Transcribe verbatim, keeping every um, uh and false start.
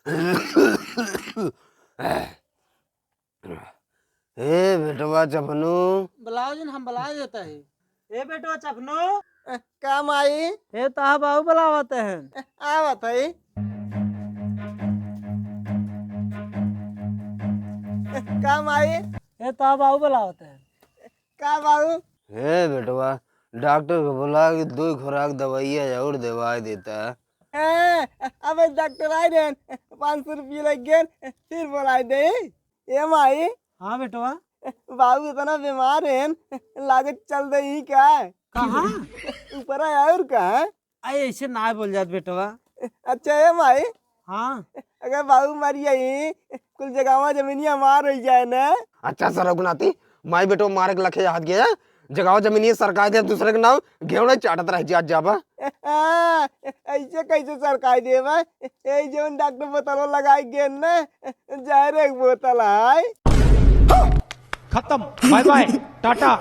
हे बेटवा चपनू। बुलाओ जिन, हम बुलाए देता है। ए बेटवा चपनू। का माई? ए तोहा बाबू बुलावत हैं। आवत है। का माई? ए तोहा बाबू बुलावत हैं। का बाबू? हे बेटवा, डॉक्टर को बुला के दो खुराक दवाइयाँ और दवाई देता। ए, अबे डॉक्टर आए रहन, पाँच सौ रुपये लग गए, फिर बुलाए दे। ए माई। हाँ बेटवा। बाबू इतना बीमार है, लागत चल दे ही का? कहाँ? ऊपर है और कहाँ? अरे ऐसे ना बोल जात बेटवा। अच्छा ए माई। हाँ। अगर बाबू मर जाई, कुल जगहवा जमीनिया हमार हो जाए ना। अच्छा सरगुनाती, माई बेटो मारे के लखे हाथ गया, जगहवा जमीनिया सरकार दे दूसरे के नाम, घेवड़ा चाटत रह जात जाबा। ऐसे कैसे सरकार देबा? ए जौन डॉक्टर बोतलो लगाई गेन ना, जहरे के बोतल है। खत्म, बाय बाय, टाटा।